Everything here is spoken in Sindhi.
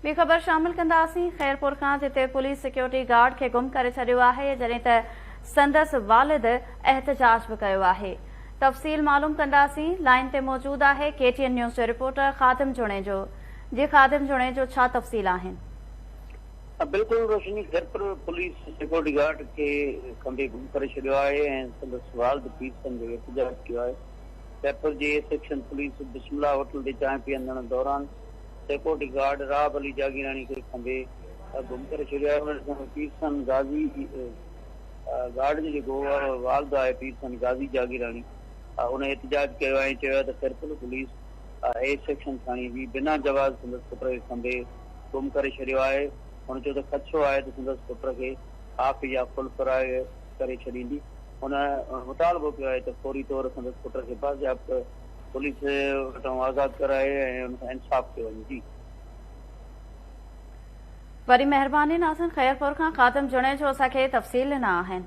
ٻي خبر شامل ڪنداسين خيرپور کان جتي پوليس سيڪيورٽي گارڊ کي گم ڪري ڇڏيو آهي جڏهن ته سندس والد احتجاج به ڪيو آهي تفصيل معلوم ڪنداسين لائين تي موجود آهي ڪي ٽي اين نيوز جو رپورٽر خادم جوڻيجو جي خادم جوڻيجو ڇا تفصيل آهن. بلڪل روشني خيرپور پوليس سيڪيورٽي گارڊ کي کنڀي گم ڪري ڇڏيو آهي ۽ سندس والد پير سنڌ احتجاج ڪيو آهي خيرپور جي اي سيڪشن پوليس بسم الله هوٽل تي چانهه پيئندڙن دوران سيڪيورٽي گارڊ راهب علي جاگيراڻي کي کنڀي گم ڪري ڇڏيو آهي. ان ڏس ۾ پيرسن غازي گارڊ جو جيڪو والد آهي پيرسن غازي جاگيراڻي ان احتجاج ڪيو آهي ۽ چيو آهي ته خيرپور پوليس اي سيڪشن ٿاڻي جي بنا جواز سندس پٽ کي کنڀي گم ڪري ڇڏيو آهي. هن چيو ته خدشو آهي ته سندس پٽ کي هاف يا فل فراء ڪري ڇڏيندي. هن مطالبو ڪيو آهي ته فوري طور سندس پٽ کي بازياب پوليس وٽان آزاد ڪرائي ۽ ان سان انصاف ڪيو وڃي جي. وڏي مهرباني ناظرين خيرپور کان خادم جوڻيجو اسان کي تفصيل ڏنا آهن.